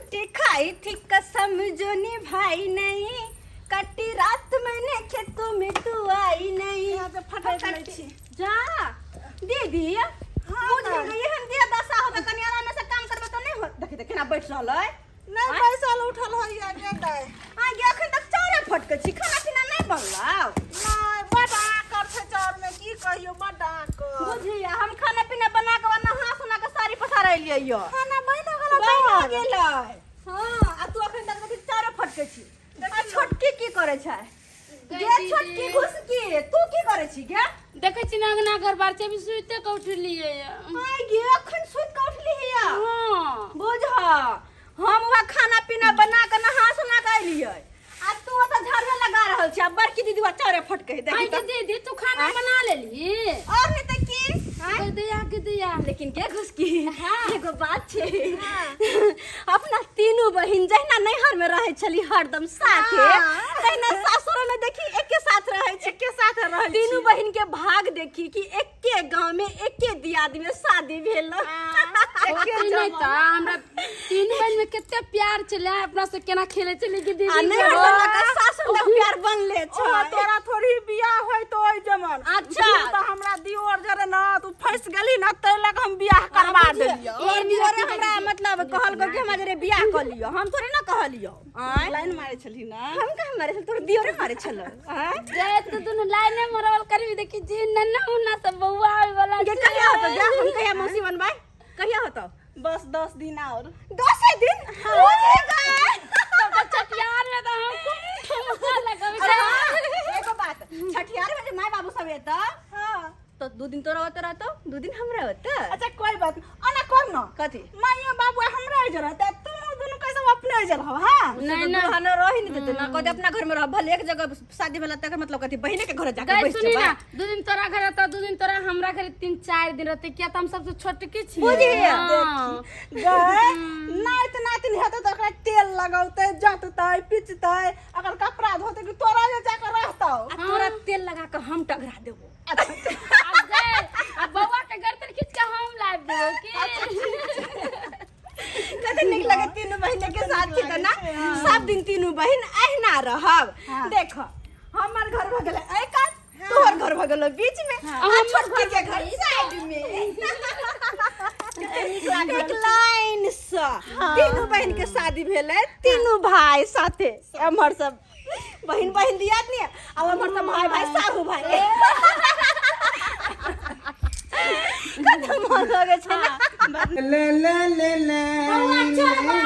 झूठी खाई थी कसम जो निभाई नहीं, कटी रात मैंने खेतों में तू आई नहीं। यहाँ से फटक लै छी। जा दीदी। हाँ, बुझ दाइ। गेलियै हम दिया दशा होता, कनी आराम से काम करबै तऽ नहि होत। देखी तऽ केना बैठ रहल है। नहि बैसल उठल होइया गे दाइ। आ गे, अखन तक चाउरे फटकै छी, खाना पीना नहि बनलौ? नहि, बड आकर छै चाउरमे, की कहियौ, बड आकर। बुझिया, हम खाना पीना बना कऽ नहा सोना कऽ साड़ी पसार एलियै यौ। खाना बनि गेल? बनि गेलै हँ। आ तू अखन तक देखी चाउरे फटकै छी। आ छोटकी की करै छै गे? छोटकी घुसकी, तू की करै छी गे? देखै छी ने, अंगना घर बार छै, अभी सुइते के उठलियै। आइ गे, अखन सुति कऽ उठली हिया? हँ। बुझ, हम वह खाना पीना बना कऽ नहा सोना कऽ एलियै आ तू ओतऽ झाड़ू लगा रहल छी आ बड़की दीदी वह चाउरे फटकै देखी आइ के तऽ। दीदी, तू खाना बना लेलही? और नहीं तऽ की, आँय? के दिया, के दिया। लेकिन के घुसकी, एगो बात छै, अपना तीनू बहिन जहिना नैहर में रहै छली हरदम साथे, तहिना सासुर में देखी एके साथ रहै छै। एके साथ रहै। तीनू बहिन के भाग देखी कि एके गांव में एके दियाद में शादी भेल। होते नहि तऽ हमरा तीनू बहिन में कते प्यार छलै, अपना से केना खेले छलै कि आ दीदी। नैहर से लऽ कऽ सासुर तक प्यार बनले ओ छै। तोरा थोड़ी बियाह होय तो ओहि जमन। अच्छा। तू तऽ हमरा दियोर जरे न तू फंस गेली न, तै लग हम बियाह करवा देलियौ। तोहर दियोरे हमरा मतलब कहलको कि हमरा जरे बियाह कऽ लियौ, हम थोड़े ना कहलियौ। आँय? लाइन मारै छलही न? हम कहाँ मारे छल, तोहर दियोरे मारे छल। आँय? गए तो दुनू लाइने मरवल करबी, देखी जी नन्ना मुन्ना सब बौआ आवे वाला गे छै। कहिया होतो गे? हम कहिया मौसी बनबै, कहिया होतो? बस 10 दिन और। 10 दिन बुझे गए। तब तऽ छठियार में तऽ हम खूब ठुमका लगबै। अरे हाँ, एगो बात, छठियार में जे माय बाबू सब एतऽ हाँ। तो 2 दिन तोरा ओतऽ रहतो, 2 दिन हमरा ओतऽ। अच्छा, कोई बात नहीं, ओना कर न। कथी? माइयो बाबू हमरा एजे रहते, तू दुनू कैसे अपने एजे रहो। हाँ। नहीं नहीं। दुल्हन रही नहीं देते ना, कहते अपना घर में रह, भले एक जगह शादी भेला तकर मतलब कथी, बहिने के घर जाके गए बैठ सुनी जेबै? ना, 2 दिन तोरा घर रहता, 2 दिन तोरा हमरा घर, 3-4 दिन रहते, किया तऽ हम सबसे छोटकी छियै। बुझिए। हाँ। गए नाति नातिन हेतै तऽ ओकरा तेल लगौतै, जँततै पिचतै, अगर कपड़ा धोतै कि तोरा जे जाके रहतौ? आ तोरा तेल लगा के हम टघरा देबो। आब गए, आ बौआ के गर्दन खींच के हम लाबि देबो की। कते नीक लगे तीनू बहिन के साथ छी तऽ ना, सब दिन तीनू बहिन अहिना रहब। देखो, हमर घर भऽ गेलै एहि कात, तोहर घर भऽ गेलो बीच में आ हमर छोटकी के घर साइड में। एक लाइन से तीनू बहिन के शादी भेलै, तीनू भाई साथे, एम्हर सब बहिन बहिन दियाद नहीं आ एम्हर सब भाई भाई साहू भाई। कते मन लगै छै ना। ले ले ले ले। बौआ चोरबा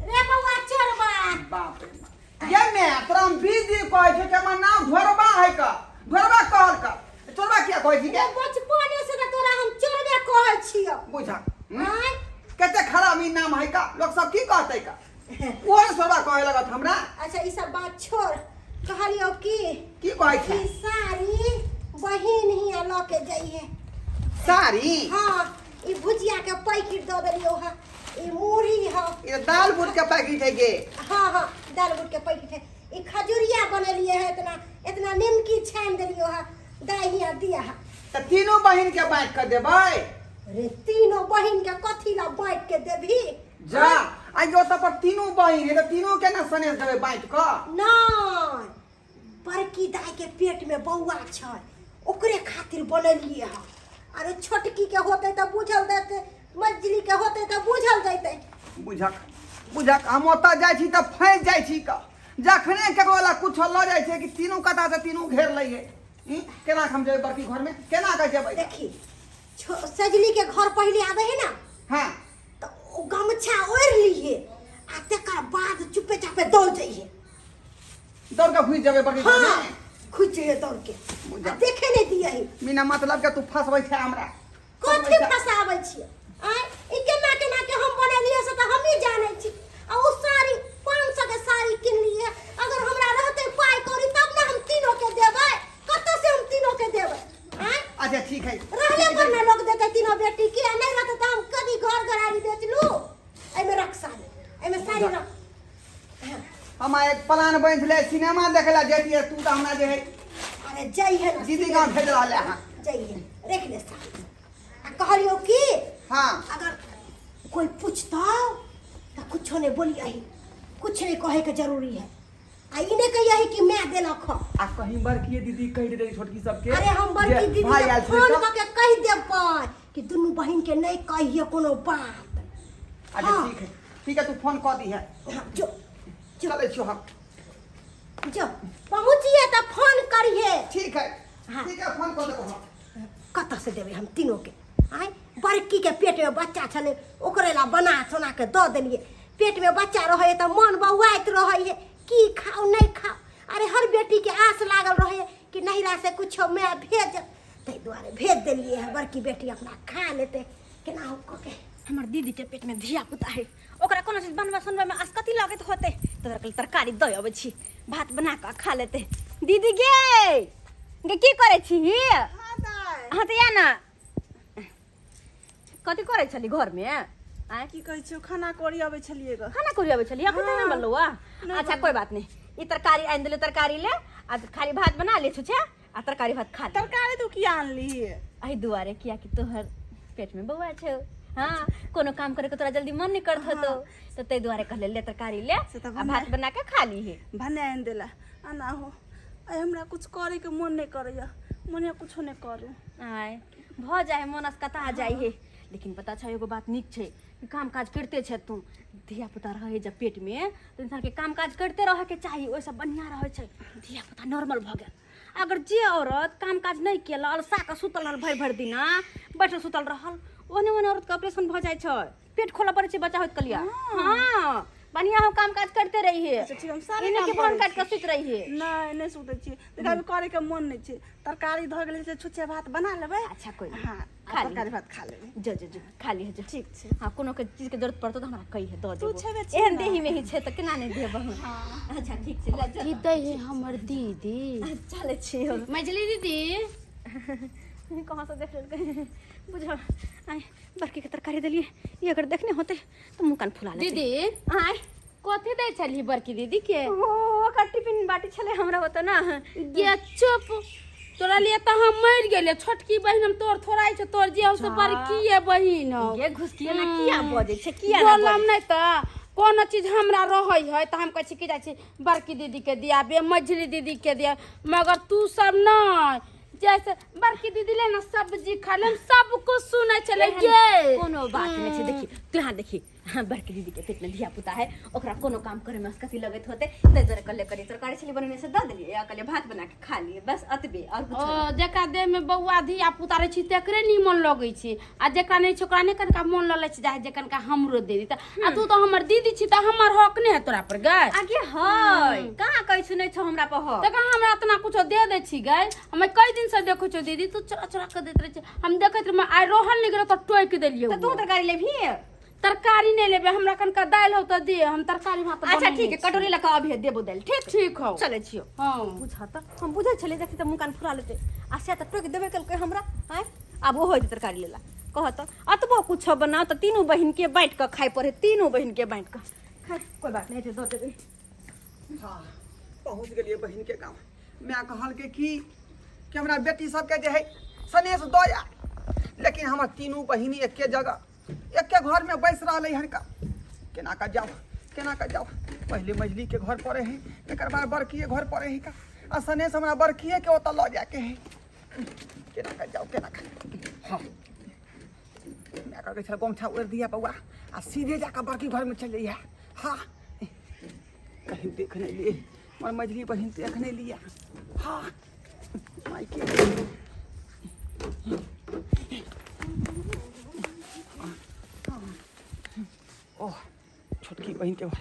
रे, बौआ चोरबा। बाप रे बाप। ये मैं तोरा हम 20 दिन कहै छै कि हमर नाम ढोरबा है का, ढोरबा कहल का, चोरबा किया कहै छी के? बचपने से तऽ तोरा हम चोरबे कहै छियौ। बुझा। आँय? कते खराब ई नाम है का, लोग सब की कहतै का, ओहो ने चोरबा कहै लगत हमरा। अच्छा, ई सब बात छोड़, कहलियौ की। की कहै छै? ई साड़ी बहिन हियाँ लऽ के जइहे। साड़ी? हाँ, ई भुजिया के पैकेट दऽ देलियौ हँ, ई मुरही हँ। ई तऽ दाल बूट के पैकेट है गे। हाँ हाँ, दाल बूट के पैकेट है। ई खजुरिया बनेलिए है, इतना इतना निमकी छानि देलियौ हँ, दाइ हियाँ दिया हँ। तऽ तीनू बहिन के बाँटि कऽ देबै? रे, तीनों बहिन के कथी ला बाँटि के देबही? जा, आइ ओतऽ पर तीनू बहिन है तऽ तीनू के ने सनेस देबै बाँटि कऽ। नहि, बड़की दाई के पेट में बौआ छै, ओकरे खातिर बनेलिए हँ। अरे, छोटकी के होते तऽ बुझल देते, मझली के होते तऽ बुझल जैते। बुझक बुझक, हम ओतऽ जाइ छी तऽ फँसि जाइ छी कऽ, जखने केकरो लग कुछो लऽ जाइ छै कि तीनू कता से तीनू घेर लै है। ई, केना कऽ हम जेबै बड़की घरमे, केना कऽ जेबै? देखी, सजली के घर पहले आवे है ना। हाँ। तो ओ गमछा ओढ़ लिए आ तकर बाद चुपे चापे दौड़ जाइए। दौड़ कऽ घुसि जेबै बड़की हाँ घरमे? घुस जाइए दौड़ के। बुझा। आ देखे नहीं दिए है। बिना मतलब के तू फंसबै छै हमरा। कथी फंसाबै छियै? आँय, ई केना केना के हम बनेलियै से तऽ हमही जानै छी। आ ओ साड़ी 500 के साड़ी किनलियै, अगर हमरा रहतै पाइ कौड़ी तब ने हम तीनों के देबै, कतऽ से हम तीनों के देबै? आँय? अच्छा, ठीक है। रहले पर ने लोग देतै तीनों बेटी के, आ नहीं रहतै तऽ हम कभी घर घरारी बेच लू। एहिमे रख साड़ी, एहिमे साड़ी रख। हम एक प्लान बनि छलै, सिनेमा देखै लए जैतियै, तू तऽ हमरा जे है अरे, जइहे ना। दीदी गाँव भेज रहल है। जइहे, रख ले साड़ी। आ कहलियौ की। हाँ। अगर कोई पूछतौ तऽ कुछो नहीं बोलियही, कुछ नहीं कहे के जरूरी है। आ ई नहीं कहियही कि मैं देलक ह। आ कहीं बड़की दीदी कहि देतै छोटकी सबके अरे हम बड़की जे दीदी भाई के आयल छलै फोन तऽ। कऽ के कहि देबै कि दुनू बहिन के नहीं कहिए कोनो बात। अच्छा हाँ। ठीक है, ठीक है, तू फोन कऽ दी है। हाँ, जो जो चलै छियो हम। जो पहुँचिए तऽ फोन करिए। ठीक है। हाँ। ठीक है, फोन कऽ देबो हम। कतऽ से देबै हम तीनों के? आँय, बड़की के पेट में बच्चा छलै, ओकरे ला बना सोना के दऽ देलियै। पेट में बच्चा रहै तऽ मन बौआइत रहै है की खाउ नहीं खाउ। अरे हर बेटी के आस लागल रहै कि नहिरा से कुछो माय भेज, ताहि दुआरे भेज देलियै है। बड़की बेटी अपना खा लेतै केना हो कऽ के। हमर दीदी के पेट में धिया पुता है, ओकरा कोनो चीज बनबा सुनबा में आसकति लगैत होते, तऽ ओकरा तरकारी दऽ अबै छी, भात बना कऽ खा लेतै। दीदी गे, गे की करै छी? हाँ दाइ। हाँ तऽ या ना, कथी करै छली घर में? आँय? की कहै छियौ, खाना करी अबै छलियै ग। खाना कोरी अबै छली? अखन तऽ नहि बनलौ आ? अच्छा कोई बात नहीं, ई तरकारी आनि देलियै, तरकारी ले आ खाली भात बना ले छुछे आ तरकारी भात खा ले। तरकारी तू किया आनली? एहि दुआरे किया कि तोहर पेट में बौआ छौ। हाँ, कोनो काम करे के तोरा जल्दी मन नहीं करत होतो, तो ताहि दुआरे कहले ले तरकारी ले से तऽ आ भात बना के खा लीहे। भने आनि देला। आ ना हो, आइ हमरा कुछ करे के मन नहीं करैया, मन है कुछो नहीं करू। आय भऽ जाइ है, मन असकता जाइ है, लेकिन पता छौ एगो बात नीक छै कि काम काज करिते छै तू। धिया पुता रहै जब पेट में तऽ इंसान के काम काज करिते रहै के चाही, ओहिसँ बढ़िआँ रहै छै। धिया पुता नॉर्मल भऽ गेल। अगर जे औरत काम काज नहि केलक, अलसा कऽ सुतल रहल, भरि भरि दिना बैठल सुतल रहल, ओहने ओहने औरतके ऑपरेशन भऽ जाइ छै, पेट खोलऽ पड़ै छै बच्चा होइत कलिया। हाँ, बढ़िआँ हो, काम काज करते रहिए। अच्छा ठीक, हम सारे एने काम के फोन करै काटि कऽ सुति रहिए। नहि, नहि सुतै छियै। देख, अभी करे के मन नहि छै। तरकारी धऽ गेलै छै, छुच्छे भात बना लेबै। अच्छा कोई नहीं। हाँ, आ खा ली। तरकारी भात खा लेबै। जो जो जो, खा लिहे जो। ठीक छै। हाँ, कोनो के चीज के जरूरत पड़तो तऽ हमरा कहिहे, दऽ तू देबो। छेबे छी एहन ना। देही में ही छै तऽ केना नहि देबो? अच्छा ठीक छै, ले जो। की दै है हमर दीदी? चलै छी हम। मझली दीदी कहाँ से देख लेलकै बुझल। आय बड़की के तरकारी देलियै, ई अगर देखने होते तऽ मुँह कान फुला लेतै। दीदी। आय। कथी दै छलही बड़की दीदी के? ओ ओकर टिफिन बाटी छलै हमरा ओतऽ ना। गे चुप, तोरा लिए तऽ हम मरि गेलियै। छोटकी बहिन हम तोर थोड़ाइ छौ, तोर जे हौ से बड़की ये बहिन हौ। गे घुसकिए ना, किया बजै छै, किया ना? बोलम नहि तऽ कोनो चीज हमरा रहै है तऽ हम कहै छी कि जाइ छी बड़की दीदी के दियाबे, मझली दीदी के दिया, मगर तू सब नहि। जैसे बड़की दीदी ले ना सब्जी खा ले, हम सब कुछ सुनै छलै एहन गे। कोनो बात नहि छै। देखी तू, यहाँ देखी, हाँ, बड़की दीदी के पेट में धिया पुता है, ओकरा कोनो काम करे में कथी लगैत होते, ताहि दुआरे कहले करी तरकारी छली बनेने से दऽ देलियै आ कहलियै भात बना के खा लिए, बस अतबे और कुछ ओ जेकरा देह में बौआ धिया पुता रहै छै तेकरे नीमन लगै छै, आ जेकरा नहि छै ओकरा नहि कनिका मोन लगै छै जाहे जे कनिका हमरो दे दी। आ तू तऽ हमर दीदी छी तऽ हमर हक नहि है तोरा पर गै? आगे है, कहाँ कहै छु नहि छौ हमरा पर हक? तखन हमरा इतना कुछो दे दै छी गै? हम कई दिन से देखै छौ दीदी, तू चोरा चोरा के दैत रहै छै, हम देखैत रही, आइ रहल नहि गेलो तऽ टोकि देलियै। तऽ तू तरकारी लेबही? तरकारी नहि लेबै, हमरा कनिका दालि हौ तऽ दे, हम तरकारी भात अच्छा बनेने ठीक है, छी। कटोरी लऽ कऽ अभी देबो दालि। ठीक? ठीक हौ। चलै छियौ। हाँ। बुझ तऽ हम बुझै छलियै, देखी तऽ मुँह कान फुरा लेतै, आ से तऽ टोकि देबे केलकै हमरा। आँय, आब ओहो हेतै तरकारी लेला। कह तऽ अतबो कुछो बनाउ तऽ तीनू बहिन के बाँटि कऽ खाय पड़े, तीनू बहिन के बाँटि कऽ खाय। कोइ बात नहि हेतै, दऽ देबै। हाँ, पहुँच गेलियै बहिन के गाँव। माय कहलकै कि कि हमरा बेटी सबके जे है सनेस दऽ आ, लेकिन हमर तीनू बहिनी एके जगह एके घर में बैस रहलै हन का। केना कऽ जाउ, केना कऽ जाउ? पहिले मझली के घर पड़े है, एकर बाद बड़कीए घर पड़े है का, आ सनेस हमरा बड़कीए के ओतऽ लऽ जाके है। केना कऽ जाउ, केना कऽ? हाँ, माय कहलकै छल गमछा ओढ़ि दिया बौआ आ सीधे जाकऽ बड़की घरमे चलि जइहे। हाँ, कहीं देख नहीं लिए हमर मझली बहिन, देख नहीं लिया। हाँ, मायके। ओह, छोटकी बहिन के घर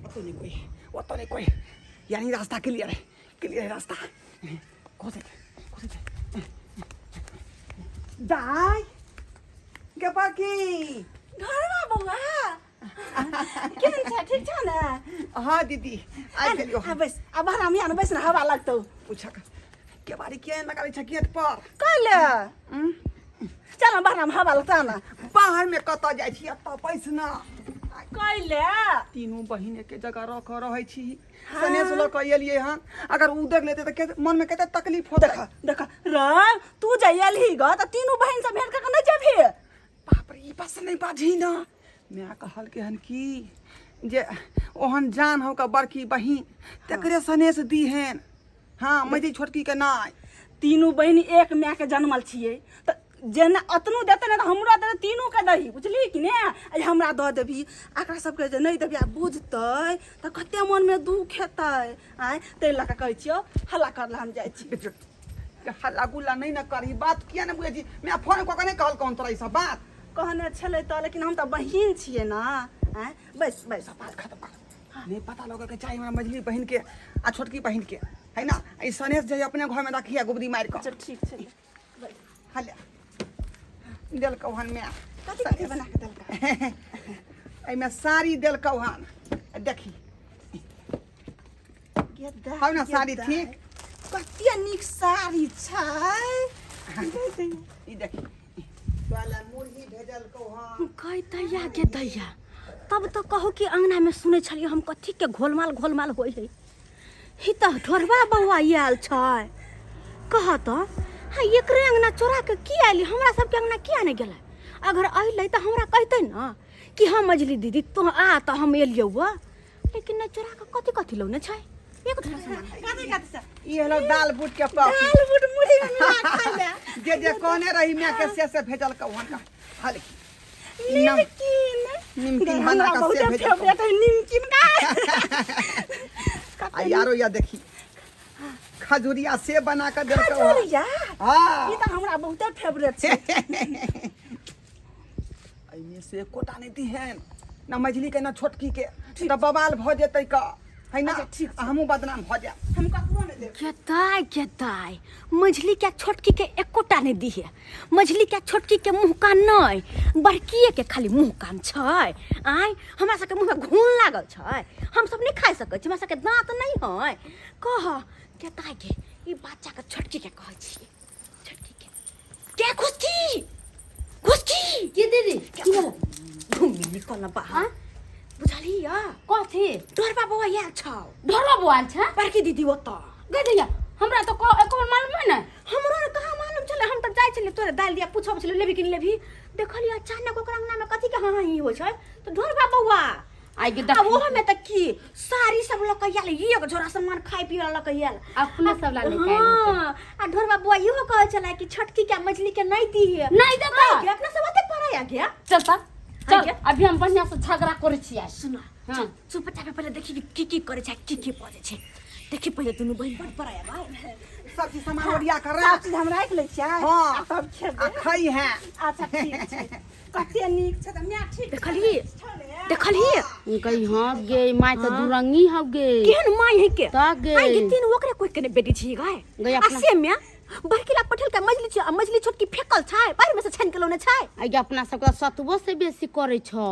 ओतऽ नहीं कोई, ओतऽ नहीं कोई, यानी रास्ता क्लियर है, क्लियर है रास्ता। घुसे घुसे दाई गे बाकी घरमा बौआ केहन छ? ठीक छ ने? हाँ दीदी, आबि गेलियो। आ बैस, आ बाहर यहाँ बैस ने, हवा लगतौ। पूछक केबाड़ी किया लगाबै छ गेट पर? कैले चल, बाहर हवा लगतौ ने। बाहर में कतऽ जाइ छी, एतऽ बैस ना। कैले? तीनू बहिन एके जगह रह कऽ रहै छी, सनेस लऽ कऽ एलियै हन, अगर उ देख लेतै तऽ मन में कते तकलीफ होतै। देख देख रे, तू जे एलही ग तऽ तीनू बहिन से भेंट कऽ के नहि जेबही? बाप रे, ई बस नहि बाजही न। माय कहलकै हन कि जे ओहन जान हो का बड़की बहिन तकरे सनेस दीहेन। हाँ, मझली छोटकी के नहि। तीनू बहिन एक माय के जन्मल छियै, तऽ जेना अतनो देतै ने तऽ हमरो देतै, तीनू के दही, बुझलिही कि ने? आ जे हमरा दऽ देबही, एकरा सबके जे नहि देबही, आ बुझतै तऽ कते मनमे दुख हेतै। आँय, ताहि लऽ कऽ कहै छियौ, हल्ला कर लए, हम जाइ छी। हल्ला गुल्ला नहि ने करही, बात किया नहि बुझै छी? माय फोन कऽ कऽ नहि कहलकौ तोरा ई सब बात? कहने छलै तऽ, लेकिन हम तऽ बहिन छियै ने। आँय, बैस बैस। सब बात खत्म कर, नहीं पता लगे के चाही हमरा मझली बहिन के आ छोटकी बहिन के, है ना? ई सनेश जे अपने घर में रखिया गुबरी मार के। अच्छा, ठीक छै। हले देलकौ हन माय। कथी कथी बना के देलका? एहिमे साड़ी देलकौ हन, देखी। गेदा हौ ने साड़ी। गेदा। ठीक। कते नीक साड़ी छै। ई देखी, तोरा मुरही भेजलकौ हन। गै दैया, गे दैया, तब तऽ कहू कि अङ्गनामे सुनै छलियै हम कथीके घोलमाल घोलमाल होइ है। ही तऽ ढोरबा बौआ आयल छै। कह तऽ, हाँ, एकरे अङ्गना चोरा के की आयली? हमरा सबके अङ्गना किया नहि गेलै? अगर अयलै तऽ हमरा कहतै ने कि हाँ मझली दीदी, तोँ आ तऽ हम एलियौ। लेकिन नहि, चोरा के कथी कथी लौने छै एक थोड़ा सामान। कथी कथी छै? ई हेलो दाल बूट के पॉकी। दाल बूट मुरही में मिला खाइ ले। जे जे कहने रही माय के, से से भेजलकौ हन। का हल्की निमकिन। निमकिन बना हमरा कऽ से बहुते भेजलकौ। फेवरेट है निमकिन का। आ यारो, या देखी, खजुरिया से बना कऽ देलकौ हन। खजुरिया? हाँ। ई तऽ हमरा बहुते फेवरेट छै। एहिमे से एकोटा नहि दिहेन, ना मझली के ना छोटकी के, तऽ बवाल भऽ जेतै का, है ना? अच्छा, ठीक छै। आ हमहूँ बदनाम भऽ जायब। हम ककरो नहि देब। गेदाय गेदाय, मझली के छोटकी के एकोटा नहि दिहे। मझली के छोटकी के मुँह कान नहि, बड़किए के खाली मुँह कान छै। आँय, हमरा सबके मुँहमे घुन लागल छै? हमसब नहि खाइ सकै छी? हमरा सबके दाँत नहि है? कह गेदाय गे, ई बच्चाके छोटकी के कहै छियै, छोटकी के। के खुशकी, खुशकी। की दीदी, की भेल? घूमी निकल न बाहर, बुझलियै? कथी? डोरबा बौआ आयल छौ। ढोरबा बौआ आयल छै? बड़की दीदी ओतऽ। गै दैया, हमरा तऽ एको बेर मालूम है ने। हमरो ने कहाँ मालूम छलै। हम तऽ जाइ छलियै तोरे दालि दिया, पूछब छलियै लेबही कि नहि लेबही। देखलियै अचानक ओकर अंगनामे कथी के हाँ हाँ ही होइ छै तऽ ढोरबा बौआ। आइ गे आ देख। ओहोमे तऽ की साड़ी सब लऽ कऽ आयल, एक झोरा सामान खाय पिए लऽ कऽ आयल। अपने सब ला लेके आयल होतै। हाँ, आ ढोरबा बौआ इहो कहै छलै कि छोटकी के मझली के नहि दिहे। नहि देतै। आइ गे, अपना सब ओते पढ़ै गे। चल तऽ चल। आगे। अभी हम बढ़िया से झगड़ा करै छियै। सुन। हाँ। चुपचाप पहिले देखी कि की की करै छै, की की बजै छै। देखी पहिले, दुनू बहिन बड़ पढ़ाया भाई। सब चीज सामान ओरिया कर सब राख। चीज हम राखि लै छियै। हाँ। आ तब आ खेबै। खई है। अच्छा, ठीक छै। कते नीक छै तऽ माय, ठीक छै। देखलही? छलै। देखलही? गई, हाँ गे माय, तऽ दुरंगी हौ गे। केहन माय है के? तऽ गे। आइ गे, तीन ओकरे कोइ के ने बेटी छी गाय। गई आ अपना- से में बड़की ला पठेल के मझली छी आ मझली छोटकी फेकल छै, बाहर में से छानि के लौने छै। आइ गे, अपना सबके सतुओ से बेसी करै छौ।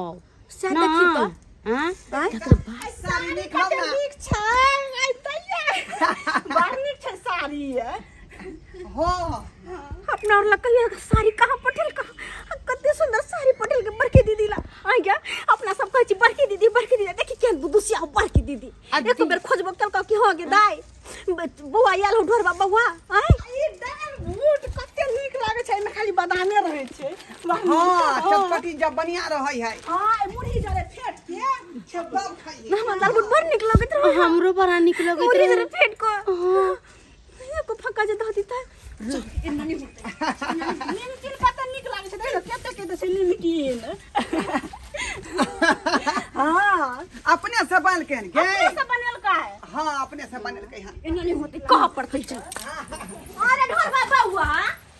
से देखी तऽ। हाँ? आँय? साड़ी नीक हौ कते ना? नीक छै। आइ दैया, बड़ नीक छै साड़ी। हाँ। अपना और लग कहियो साड़ी कहाँ पठेल का? कते सुंदर साड़ी पठेल के बड़की दीदी ला। आइ गे, अपना सब कहै छी बड़की दीदी, बड़की दीदी। देखी केहन दुदुसिया हो बड़की दीदी। आ एक बेर खोजबो केलकौ कि हाँ गे दाई, बौआ आयल हो ढोरबा बौआ। आँय? ई दाल बूट कते नीक लागै छै, एहिमे खाली बादामे रहै छै। बड़ नीक। हाँ। हाँ। चटपटी जब बढ़िया रहै है। हाँ, ई मुरही जरे फेट के तब खाइए। हमरा दाल बूट बड़ नीक लगैत रहे। हमरो बड़ा नीक लगैत मुरही रहे। जरे फेट को एको फक्का जे दऽ दितै। निमकिन कते नीक लागै छै, देखियौ कते कते छै निमकिन। हाँ। अपने से बनेलकै हन गे? अपने से बनेलकै। हाँ, अपने से बनेलकै हन। एना नहि होतै, कह पड़तै छै। अरे ढोरबा बौआ,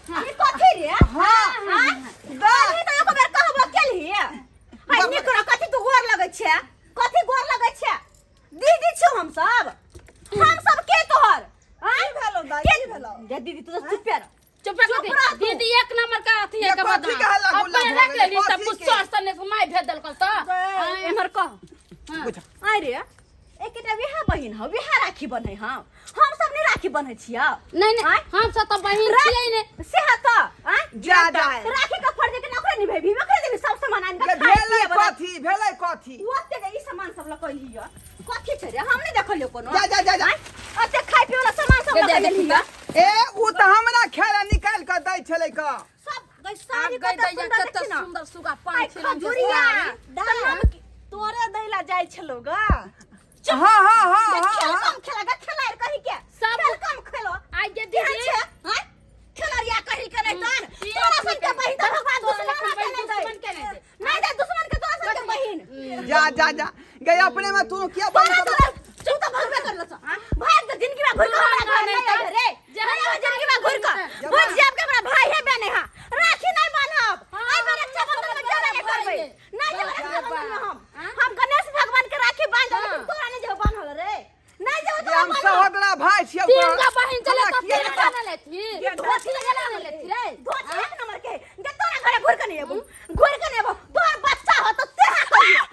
ई कथी रे? हाँ। आँय? अभी तऽ एको बेर कहबो केलही? हाय, नीक रह। कथी तू गोर लगै छै? कथी गोर लगै छै? दीदी छियौ हम सब, हम सब के तोहर? आँय? की भेलौ दाइ, के की भेलौ? गे दीदी, तू तऽ चुपे रह। चुप रह। चुप रह तू। दीदी एक नंबर का अथी है ये के कथी के हल्ला गुल्ला अपने भऽ रख गेलै? लेली सब कथी कुछ के? सर सने से माय भेज देलकौ तऽ। आँय। एम्हर कह। बुझ। आँय रे, एकेटा विवाह बहिन हौ, विवाह राखी बन्है हौ? हम सब नहि राखी बन्है छियौ? नहीं नहीं। आँय? हम सब तऽ बहिन छियै ने। से तऽ आँय? जा जा। राखी के फर्ज के ओकरे निभेबी, ओकरे देबी सब सामान आनि गे के खाय भेलै पिए बला। कथी भेलै कथी? ओते जे ई सामान सब लऽ कऽ एलही कथी छै रे? हम नहि देखलियौ कोनो। जा जा जा जा। आँय? ओते खाय पिए वाला सामान सब दे लऽ दे कऽ एलही देखी। ए, उ तऽ हमरा खाय ला निकालि कऽ दै छलै का। सब गई साड़ी आ गई कते दैया सुंदर कते देखी ना सुंदर सुगा आई पाँच रंग के खजुरिया साड़ी। तऽ हम तोरे दैला जाइ छलौ गा हाँ हाँ हाँ हाँ खेल हाँ कम खेला गा खेलार कही के सब- खेल कम खेलो आइ गे केहन दीदी छै हैं खेलरिया कही के नहीं तहन ठीक तोरा सन के है। बहिन तऽ भगवान तोरा दुश्मन सन के नहीं दे दुश्मन के नहीं दे। नहीं दे दुश्मन के तोरा सन के बहिन जा जा जा गए अपने में तू किया तोरा बहिन तोरा तू तऽ भगबे करलो छ भाग तऽ जिंदगी में घुर के हमरा घर नहीं नहीं तऽ। आबे रे जहन नहीं आबे जिंदगी में घुर के जब- बुझ जाब के हमरा भाई है बने हां राखी नहीं बांधब हाँ, आई बेर रक्षाबंधन में जेबे नहीं करबै भाई है। नहीं जेबै रक्षाबंधन में हम हाँ? हम गणेश भगवान के राखी बांध देब हाँ। लेकिन तोरा नहीं जेबो बांधल रे नहीं जेबो जे तोरा हम बांधल सहोदरा भाई छियै तीन गो बहिन चले हमरा तऽ किया तीन गो ना लेथी धोती तीन गो ना लेथी रे धोती एक नंबर के गे तोरा घरे घुर के नहीं एबो घुर के नहीं एबो तोहर बच्चा हो तो तेहा कहियो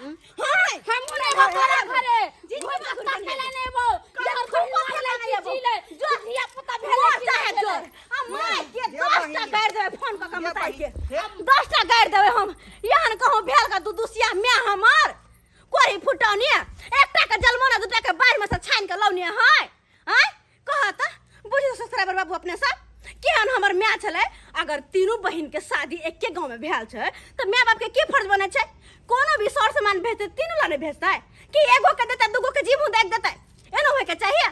हां हमहू नहीं एबो तोरा घरे जिंदगी घुर में के घुर के खेले नहीं नहीं एबो जहर जहर खुद खेले खेले नहीं नहीं एबो एबो जो धिया पुता भेले मोर कि चाहे नहीं जोर भेलै? आ माय के जे 10 टा बहिन। गारि देबै फोन कऽ के जे मताई के बहिन। 10 टा गारि देबै हम एहन कहूँ भेल का दू दुसिया my हमर कोरी फुटौनी एकटा के जलमौना दूटा के बाढ़ि में से छानि के लौनी है आँय कह तऽ बुझ ससुराबर बाबू अपने सब केहन हमर my छलै अगर तीनू बहिन के शादी एके गाँव में भेल छै तऽ my बाप के की फर्ज बनै छै कोनो भी सर सामान भेजतै तीनू ला नहि भेजतै कि एगो के देतै दूगो के जीभू दागि देतै एना होइके चाहिए